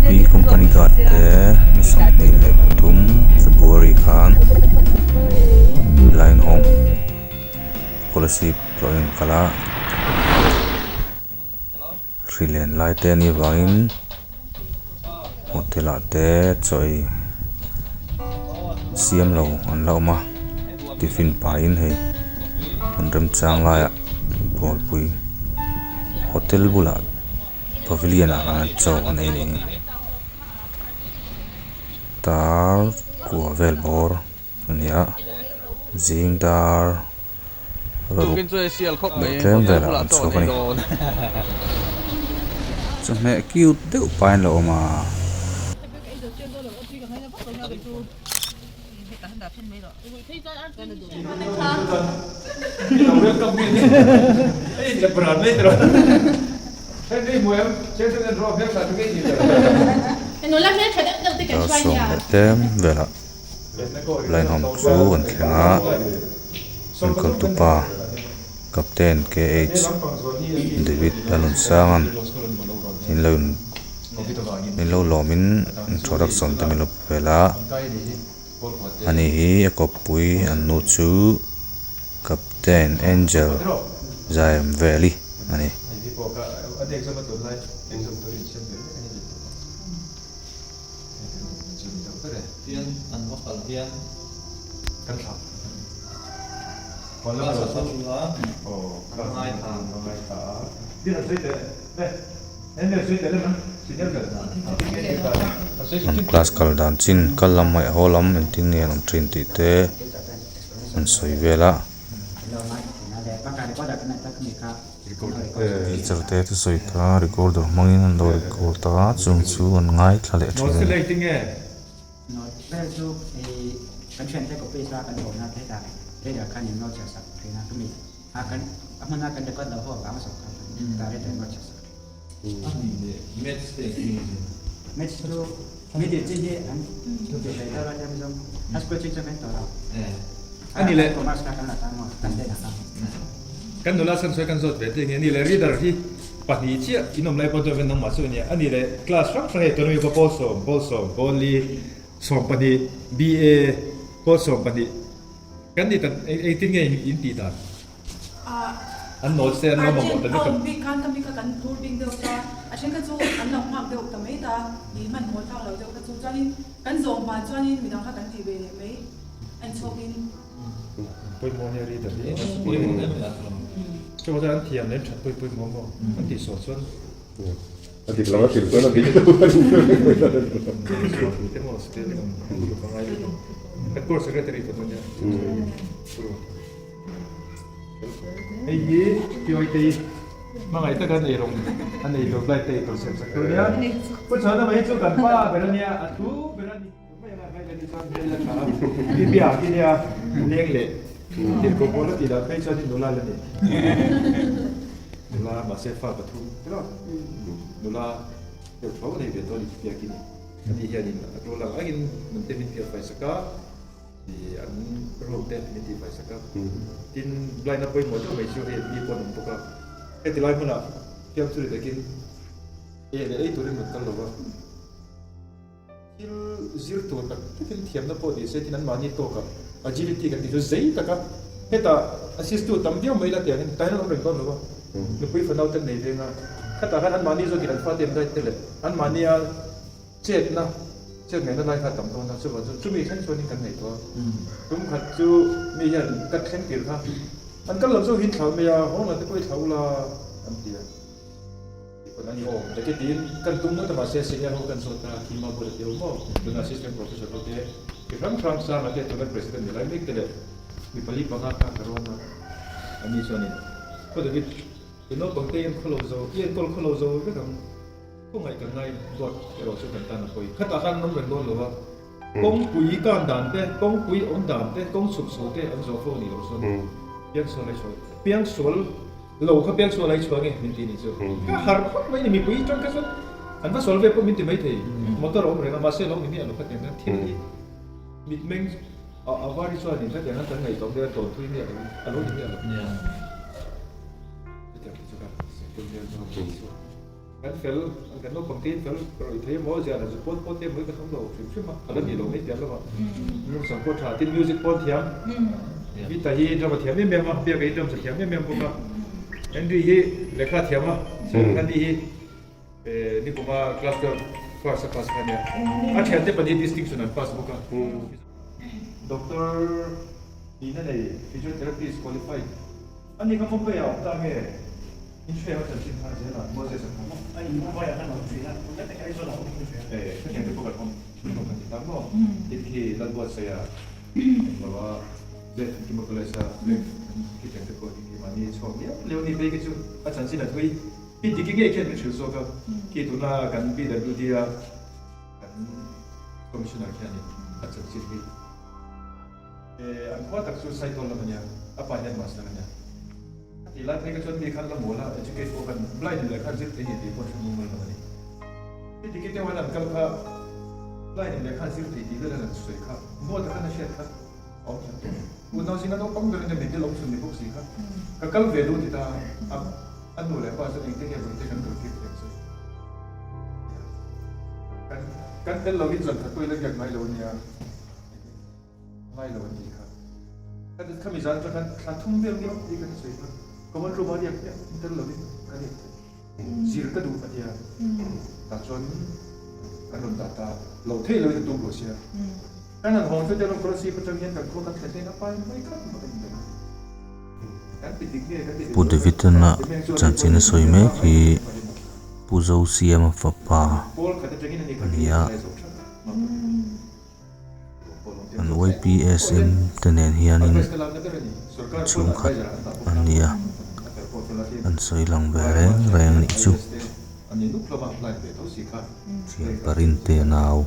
B Company Guard te ni 23 February khan Line Home Kolasib tlawh in kal a hri len lai te a nih avangin hotel ah te chaw ei siam lo an la awm a tiffin pahin hei an remchang laiah bawlpui hotel bulah pavilion ah khan chaw an ei niin tar kua vel bawr a ni a zing dar ruk leh tlem velah an chhuak a ni chawhmeh cute deuh pahin a lo awm a. Dar sawm leh tlem velah line home chu an thleng a enkawl tupa captain KH David Lalunsanga'n min lo in min lo lawmin introduction te min lo pe vel a. Ani hi a kawppui an nu chu Captain Angel Zairem Veli a ni. An class kal dan chin kal lam leh haw lam engtin nge an awm thin tih te an sawi vel a. Teacher te thusawi kha recorder hmangin an lo record a chung chu an ngaithla leh thin a ni. Kan nula chhan sawi kan zawt ve te nge ni le reader hi pahnih chiah in awm lai pawh chuan nangmah chu ania ani le class hrang hrang hei tuna mi pawl sawm pawl sawm pawl li sawm pahnih BA pawl sawm pahnih kan ni tan engtin nge in tih dan an notes te an lo mamawh ta vek a. Bik khan ka mi kha kan phur bik deuh ta a then kha chu an lo nghak deuh ta mai ta i hmanhmawh thlak lo deuh kha chu chuanin kan zawm hma chuanin midang kha kan tih ve leh mai a inchhawk in. Pawimawh nia reader hi chu chuan an thiam leh an that pawih pawimawh maw an tih sual chuan a dik lo a tirh chuan a dik lo a ni te maw spelling ka ngai lutuk kan course secretary ka dawn nia hei hi PYT hmangaih taka an eirawng an ei tur lai te ei tur siam sak tur nia pu chhuana mai chu kan pa ber ania a thu ber a ni Thil zir tur tak takin thiamna pawh ni se tin anmahni tawkah agility kan tih chu zei taka hetah assist tu tam viau mai la tiangin tah hian an awm reng dawn lo a, nupui fanau te an nei veng a, khatah khan anmahni zawkin an fate an guide te leh anmahnia chetna chet ngaihna lai kha a tam dawn a, chuvang chuan chumi thleng chuanin kan ngaihtuah a, tum khat chu mi hian ka thleng tir kha an kal lo chu hin thlau mai a, hawng lam te pawh i thlau la an ti a. Tiin kan tum ngawt a mahse senior ho kan zawt a Hima bula ti ho maw tuna assistant professor ho te ti hrang hrang Sanga te tuna president ni lai mek te leh mi pali panga kha ka rawn a ani chuanin Khaw David i naupang te hian khawlo zo i enkawl khawlo zo vek ang khawngaih kan ngai dawt erawh chu kan tan a pawi khatah khan an awm reng dawn lo a kawngpui kan dan te kawngpui awm dan te kawng chhuk chho te an zawh fo a nih loh chuan piangsual ai chhuah piangsual Lo kha pek sual ai chhuah nge min ti nih chu. Ka harh khawp mai ni mipui tang kha chuan an va sual ve pawh min ti mai thei. Motor a awm reng a mahse lo ni miah lo kha tiang khan thil hi mitmeng a var hi chuan in kha tiang khan kan ngaihtuah vel a tawn thui miah lo in a lo ni miah lo. Hetiang hi chu ka second year chu. Kan fel, kan naupang te in fel rawih thei emaw ziah zu pawn pawn te emaw hi kan awm lo hrim hrim a, a la nih loh mai piah lova. Nungchang pawh tha, tin music pawh an thiam. Vita hi drama thiam em em a, Biaka hi drums a thiam em em bawk a. Henry hi lehkha a thiam a, Sanghani hi nikuma class 12 first a pass kha ania. A thiante pahnih distinction an pass bawk a. Doctor nihna nei physiotherapist qualified Ani kha Mumbai ah awm ta nge? In hre a chanchin kha zel a, Moses a kha maw? Ani Mumbai ah khan a awm thin a, tun lai tak Aizawl ah a awm in hria. E, ka thiante pawh kan awm pawh kan ti ta maw? Tin khi Lalbuatsaia englo a Zet Kima College a leng khi thiante pawh hi keimahni chhuak liau liau ni phei khi chu a chanchin a thui. Hi diki ngei khian min hrilh zawk a, khi tuna kan PWD a kan Commissioner khianin a chanchin hi. An khua tak chu Saitual lam a nia, a pa hian Master a nia. A tih lai phei kha chuan mi khan la mawl a, educate pawh khan blind leh khan zir thei ni tih pawh hre mumal lo a ni. Heti khi deuh an an kal kha blind leh khan zir thei tih vel an an sawi kha maw takhan a hriat kha a awm thiam tawh. Unau zinga naupang ber ania middle awm chhun ni bawk si kha ka kal ve duh ti ta a, a nu leh pa chuan engte nge vawi te kan kal tir thiam chu. Kan tel lovin zan khat pawh i la biak ngai lo a nia. Ngai lo an tih kha. Ka khami zan atang khan thla thum vel nge tih ka sawi kha. Common room ah riak piah tel lovin ka riak thei. Zir ka duh a tia. Tah chuan kan rawn dah ta lo thei lovin ka tum lo sia. Kan han hawng chu te Kolasib atang hian kan khua kan thlen thlen a pai mai khat mak a ni mai. Kan ti dik nge kan ti dik Pu lo nge. David-a chanchin a sawi mek hi Pu Zosiama fapa Pawl khat atangin a ni a kha ni ti a. a zo tha. An YPSM te nen hianin chhungkhat an ni a, an sawi lang ve reng reng anih chu. Thian Parinte nau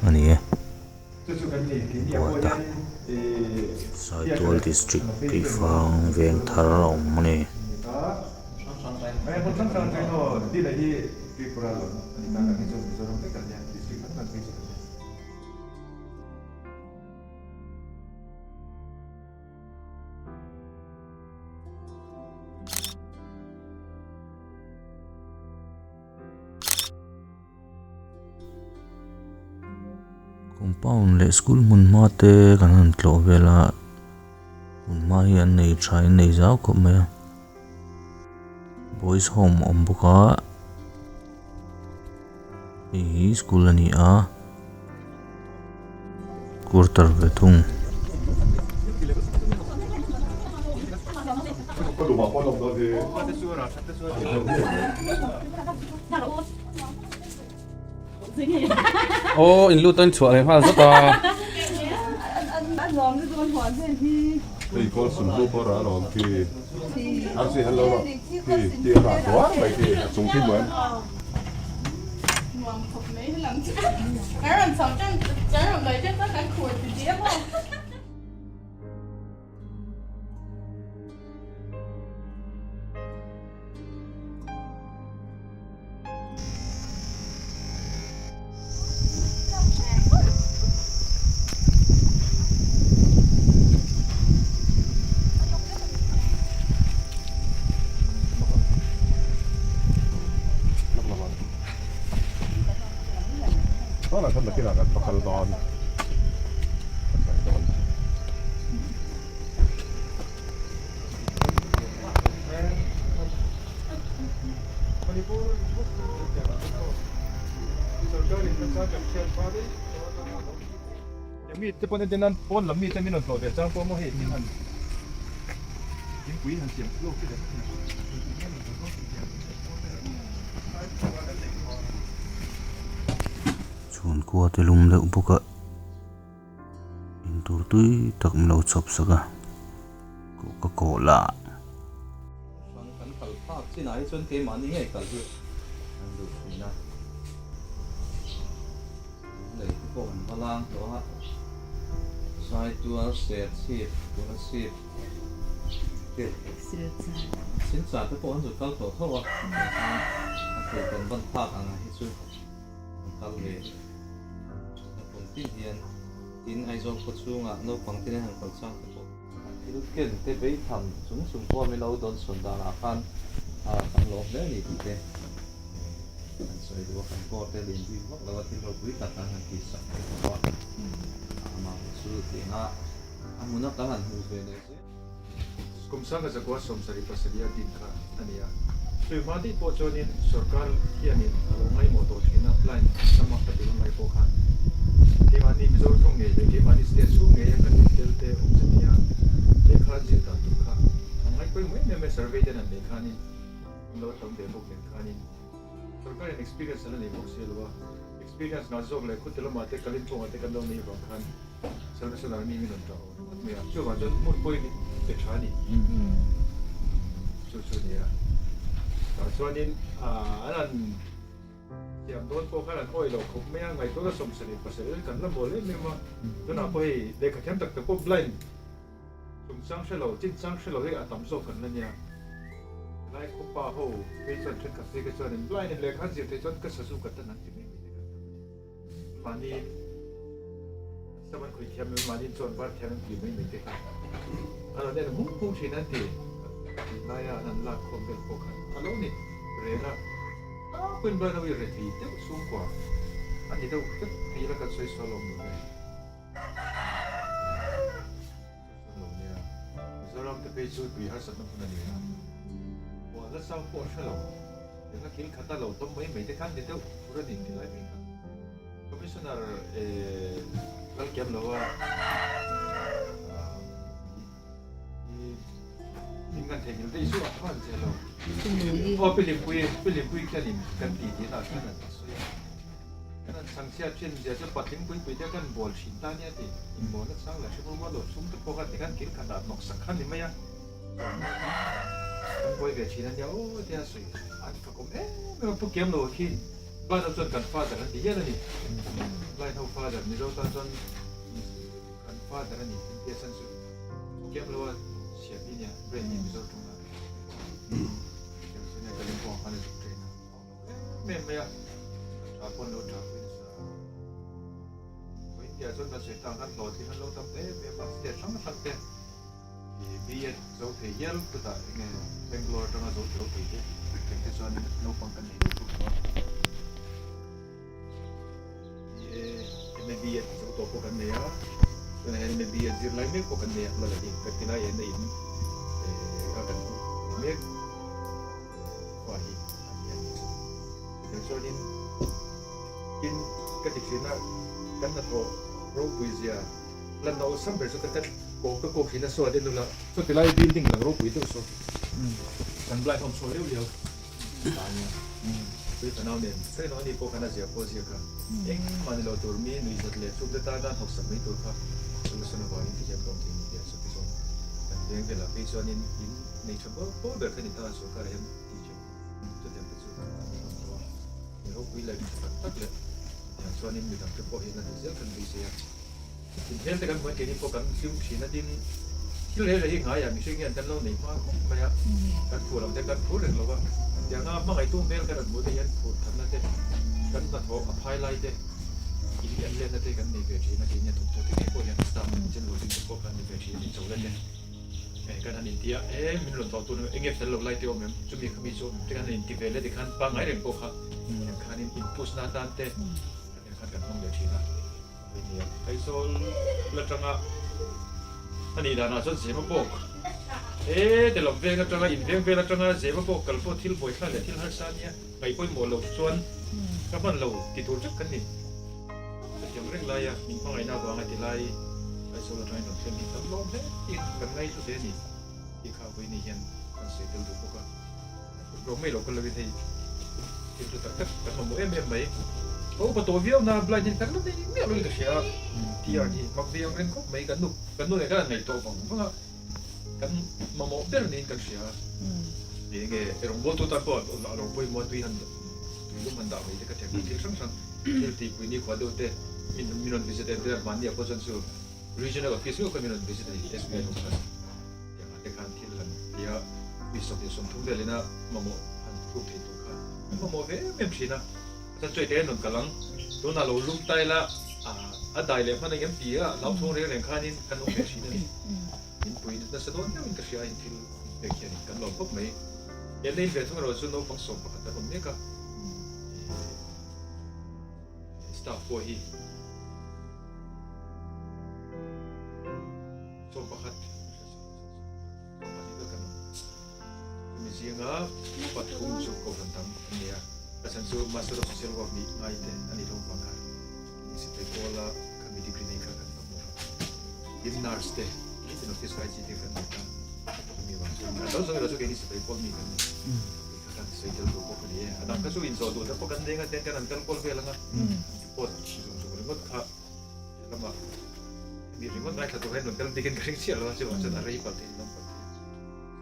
a ni e. Buata Saitual District Keifang Vengthar a awm a ni. Compound leh school hmun hma te kan han tlawh vel a hmun hma hi an nei tha in nei zau khawp mai a boys home a awm bawk a hei hi school a ni a quarter ve thung. Aw in lut a in chhuah leh nghal zat a. Hei kawl sum hnu pawh rah alawm khi arsi han lo rawh khi khi a rah duar mai khi a chung khi hmuh em. Mi te pawn en nan pawn lam mi te min rawn tlawh ve chang pawh maw hei tin han thingpui han siam lawk te leh Chhuan khua te lum deuh bawk a. Intur tui tak min lo chhawp sak a, coca cola. Hrang kan kal phak chinah hi chuan keimahni ngei kal hi an duh thin a, lei te pawh an va lang tawh a, Saitual Serchhip Kolasib te Silchar te pawh an zut kal tawh tho a, a thei kan ban phak ang hi chu an kal ve. Naupang tin hian tin Aizawl khaw chhungah naupang tin an han kal chang te pawh. An thil ken te vei tham chung chung pawh min lo dawn sawn danah khan kan lawm hle a ni tih te. Kan sawi duh a, kan court te lian bik vak lo a, thil ropui tak an han tih sak thei tawh a, amah hi chu tiang a a hmun a kan han hmuh ve leh zel. Kum sanga zakua 77 a din kha a ni a, chumi hma daih pawh chuanin sorkar hianin a lo ngaihmawh tawh thin a, plan lama ka tel ngai pawh khan keimahni Mizo thung ngei leh keimahni state chhung ngeia kan intel te awmze nia lehkha zir dan tur kha an ngaih pawimawh em em e, survey ten an neih khanin an lo tam ve bawk nen khanin sorkarin experience a la nei bawk si lo a, experience ngah zawk leh khute lamah te Kalimpongah te kan lo neih vang khan Salvation Army min rawn ṭah awm ringawt mai a, chuvang chuan hmun pawhin pe ṭha a ni. Chu chu a ni a. Tah chuanin an han siam dawn pawh khan an awih lo khawp mai a, ngaihtuahna 77 kan la mawl em em a, tunah pawh hei lehkha thiam tak tak pawh blind chungchang hre lo, chinchang hre lo hi a tam zawk kan la nia. Helai khawpa ho phei chuan thenkhat phei kha chuanin blind in lehkha an zir theih chuan ka sazu ka tan an ti mai mai te kan tam a ni. Mahni saman khawi thiam em mahni chuan var thiam em tih mai mai te kha a rawn en hung hung thin an ti. Tih laia an han lak khawm vel pawh khan a lo ni reng a, tlangpuiin Brian ho hi rethei deuh chhungkua a ni deuh vek ti ila kan sawi sual awm lo ve. Sawi sual lo nia, Mizoram te phei chu tui harsatna hmun a ni a, huan la sang pawh a hre lo. Engah kil khata lo tawm mai mai te khan ni deuh tur a ni tih lai mai kha. Commissioner kal kiam lo a i min kan theihnghilh daih chu a khan che lo. Aw Pi Limpui, Pi Limpui khianin kan tih tih nah khan an sawi a. Kan an chhangchhiat thin zia chu patling pui pui te kan bawl thin ta nia tih inbawl na chang leh hrehawm rual lo chhung te pawh khan tikhan kil khatah hnawksak khan ni mai a. Kan buai ve thin a nia aw tia sawi an fakawm em em a, Pu Kiam lo khi Blind ho chuan kan father an ti hial a ni, Blind ho father Mizo tan chuan kan father a ni an tia chhan chu Pu Kiam lo a siam hi nia brain hi Mizo tawnga Kiam chu nia Kalimpong ah khan a zuk train a, a awm lo em em mai a, a tha pawn lo tha pui nasa a, India chuan kan sawi tang khan hlawhtling an lo tam ta em em a, state hrang hrang te. B.Ed zo thei hial chutah enge Bangalore atanga zo thei thei te thei te chuan naupang kan nei deuh bawk a. BA, MA B.Ed zo tawh pawh kan nei a, tunah hian MA B.Ed zir lai mek pawh kan nei a, la hi ka ti lai en a in a kan hmuh mek khua hi a ni a ni chu. Chutiang chuanin tin ka ti thin a, kan hnathawh ropui zia Lan no sam ber chu ka tat ko ka ko thin a saw a den ula saw tilai building lang ropui deuh saw kan blind home saw liau liau ta ania tui fanau nen sawi lo ani pawh khan a zia pawh a zia kha engmah ni lo tur mi nui zat leh chhuk te tana hnawksak mai tur kha solution avangin ti hian ka awm thei ni tih a saw te zawng kan veng velah phei chuanin in nei tha pawl pawl ber kha ni ta sorkar ah hian teacher chutiang te chu an awm tawh a mi ropui leh mi tha tak tak leh tiang chuanin midang te pawh hian a ni zel khan beisei a. Inhmel te kan hmuh keini pawh kan hlim thin a tin thil rei rei hi ngaiah mihring hian kan lo nei hma khawp mai a, kan phur ang te kan phur reng lo va, tianga hmangaihtu hmel kan rawn hmuh te hian phur thatna te kan hnathawh a phai lai te in en letna te kan nei ve thin a keini a thawk tawh te ngei pawh hian staff general te pawh kan ni ve thin a incho la te eh kan han inti a e min rawn tlawh tur enge fel lo lai te awm em chumi khami chu awm em te kan han inti ve le tikhan pangngai reng pawh kha tiang khanin in push na atan te tiang khan kan hmang leh thin a. Aizawl la tanga a nih danah chuan Zema bawk he te lam veng atanga in veng vel atanga Zema bawk kal pawh thil buaithla leh thil harsa ania ngaih pawimawh lo chuan ka hman lo ti tur vek kan ni. Chutiang reng laia min hmangaihna avanga ti lai Aizawl atangin rawn thlen hi tam lawm hle tiin kan ngaihlu hle a ni tih kha vawiin hian kan sawi tel duh bawk a. Rawh mai lo ka lovin hei thil chu tak tak kan mamawh em em mai. Ka upa tawh viau na blind hian kan la nei miah lovin ka hria a, TR hi mak ve ang reng khawp mai kan nu kan nu nen khan an ngaihtuah vang vang a, kan mamawh ber niin kan hria a. Eng nge rawngbawltu tan pawh a lo pawimawh a tui han tui lum han dah mai te ka thiam thil hrang hrang thil tihpui nikhua deuh te min min rawn visit en te mahni ah pawh chuan chu Regional office ngeuh kha min rawn visit a ni SBI ho khan. Tiangah te khan thil han ti a, mi 23 vel ina mamawh han hruk thei tur kha an mamawh ve em em thin a. Chuan chuai te rawn kal ang, tunah lo lum ta ila a dai leh hman ang em ti a lau thawng reng reng khanin kan awm ve thin a ni. Min pui nasa dawn deuhin ka hria a in thil pek hianin kan lawm khawp mai. He lane ve thung erawh chu naupang 11 an awm mek a. Staff pawh hi 11 12 vel kan awm. Chumi zinga pathum chu kohhran dang an ni a, a chhan chu Master of Social Work nih ngai te a nih hlawm vang khan Sipai Pawla khami degree nei kha kan tam lo va. Tin nurse te, tin office IG te kan nei ta, chumi vang chu a ni a. Dang zawng erawh chu keini Sipai Pawl mi kan ni. Kha kan sawi tel duh bawk a ni e. A dang kha chu inzawh duhna pawh kan leng a, tiang kan an kal kual vel ang a, report zung zung ringawt kha lamah mi ringawt ngaithla tur hian rawn kal bikin ka ring chiah lo a, chuvang chuan a rei palh thei lam palh thei a,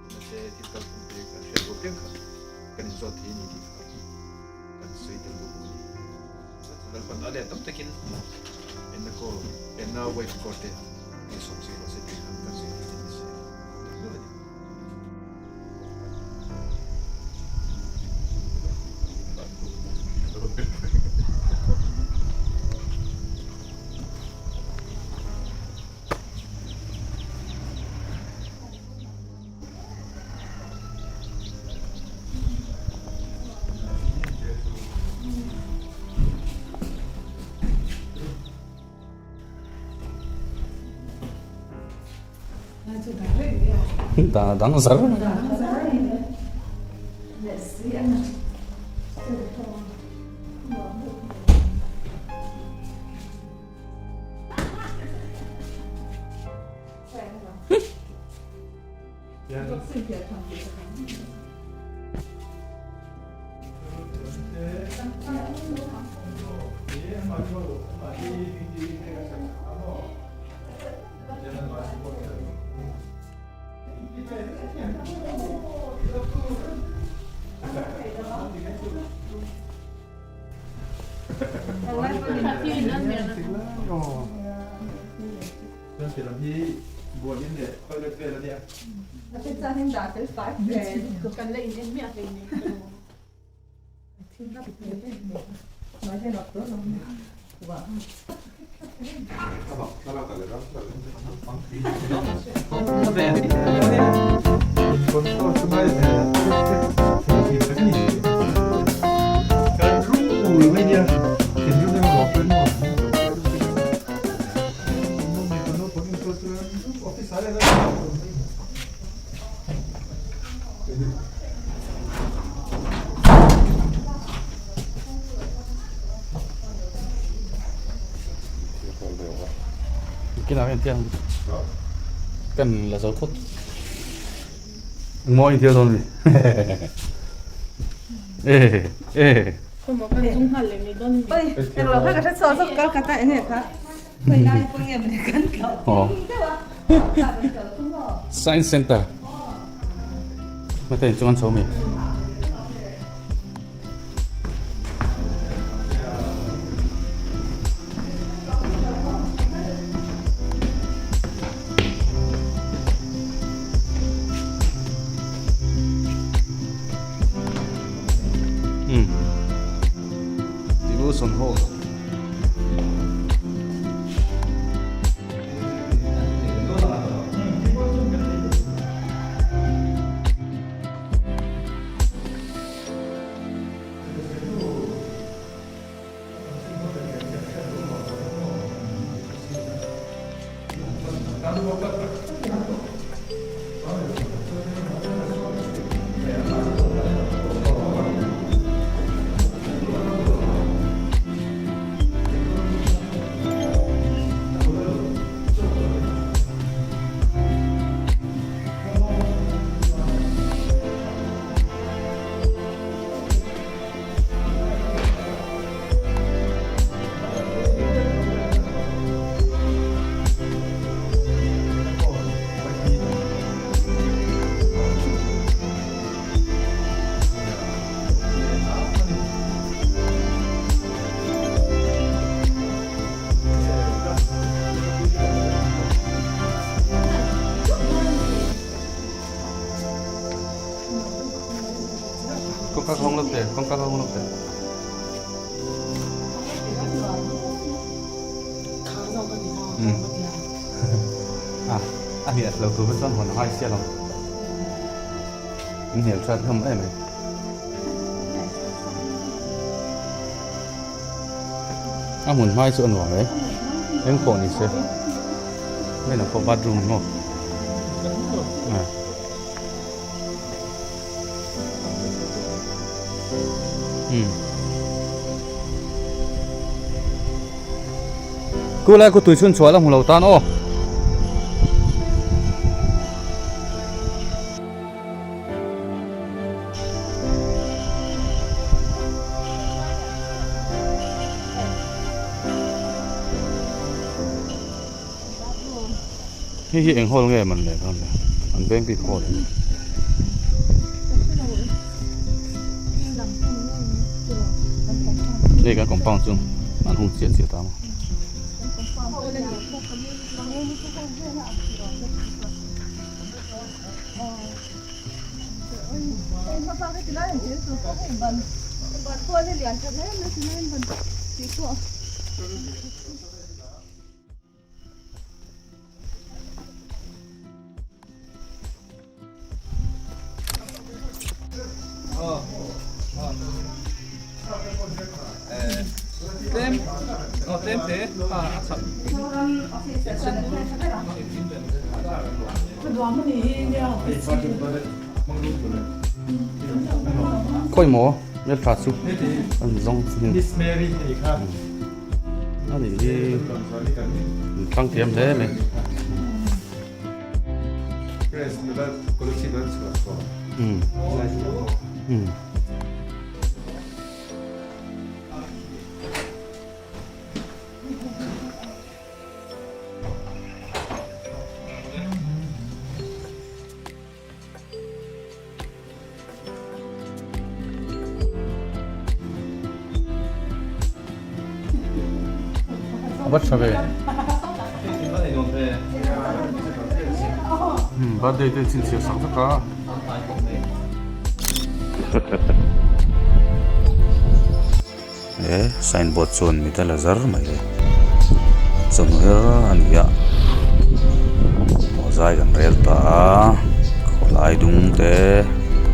chhunna te thil kal phung te kan hriat duh piang kha kan inzawt thei a ni tih kha kan sawi tel duh bawk a ni. Lalpan a leh tam takin enna call, enna wife call te ngaihsawm zir rawh se tih kha kan sawi thei ni se tak meuh a ni. Da dang zar. Kan la zo phawt. Mawi thil dawn mi. E e. Science Center. Mate chuan chho mi. Devotion Hall. Kawngka ka hawng lo teh, kawngka ka hawng lo teh. A, a hnial lo tur chuan hawn a ngai sia lo. In hnial hrat hlawm em mai. A hmun hmai chu a nuam e. Eng pawh ni se. Hei lam pawh bathroom maw? Umm. Ku lai ku tui chhun chhuah la hmu lo tan aw. Hei hi eng hall nge man leh khan le an veng bik hall em ni kan compound chu an hung chiah chiah ta maw. Khawi maw hmeltha chu an zawng Miss Mary ni kha ani hi thlang thiam hle mai. Press nula college an chhuah tawh. Um. A va tha ve. Hmm, birthday te chhinchhiah sak vek a. He signboard chuan mit a la zar mai e chawhnu her a ni a aw zai kan rel ta a khawlai dung te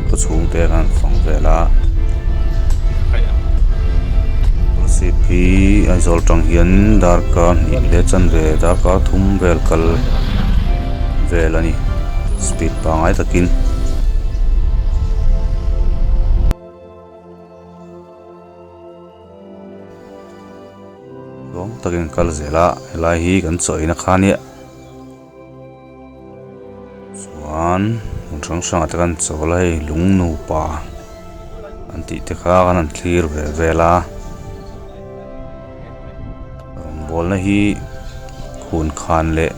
khaw chhung te khan an fang vel a sip hi Aizawl tang hian darkar hnih leh chanve darkar thum vel kal vel a ni speed pangai takin. Lawm takin kal zel a helai hi kan chaw eina kha ania chuan hmun hrang hrangah te khan chawl a hei lung nupa an tih te kha kan han thlir ve vel a rawngbawlna hi khun khan leh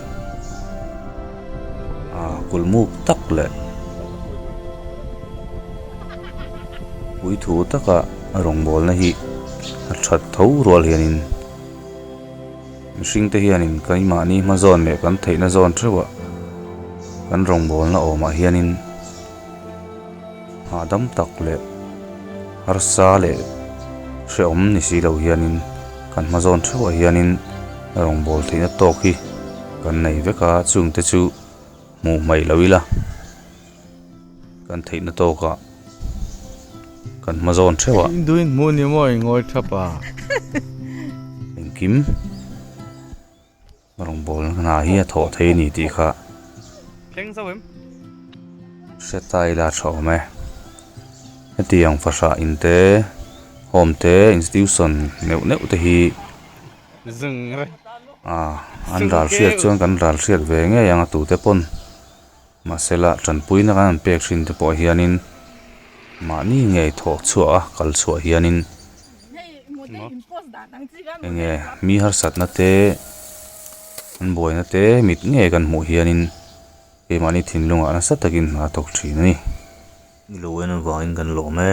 ah kulh muk tak leh. Puithu taka rawngbawlna hi a that tho rual hianin mihringte hianin keimahni hma zawn leh kan theihna zawn theuhah kan rawngbawlna awmah hianin hahdam tak leh harsa leh hrehawm ni si lo hianin kan hma zawn theuhah hianin rawngbâwl theihna tâwk hi kan nei vek a chungte chu hmuh hmaih lo ila. Kan theihna tawkah kan hma zawn theuh a. Induin hmuh ni maw i ngawi thap a. Engkim rawngbâwl hna hi a thawh thei a ni tih kha hre ta ila a tha awm e. Hetiang fahrah in te, home te, institution neuh neuh te hi an ral hriat chuan kan ral hriat ve ngei ang a tute pawn. Mahsela tanpuina kan han pek hrin te pawh hianin mahni ngei thawh chhuah a kal chhuah hianin enge mi harsatna te an buaina te mit ngei kan hmuh hianin keimahni thinlungah nasa takin hna a thawk thin a ni. Ni lo en avangin kan lawm e.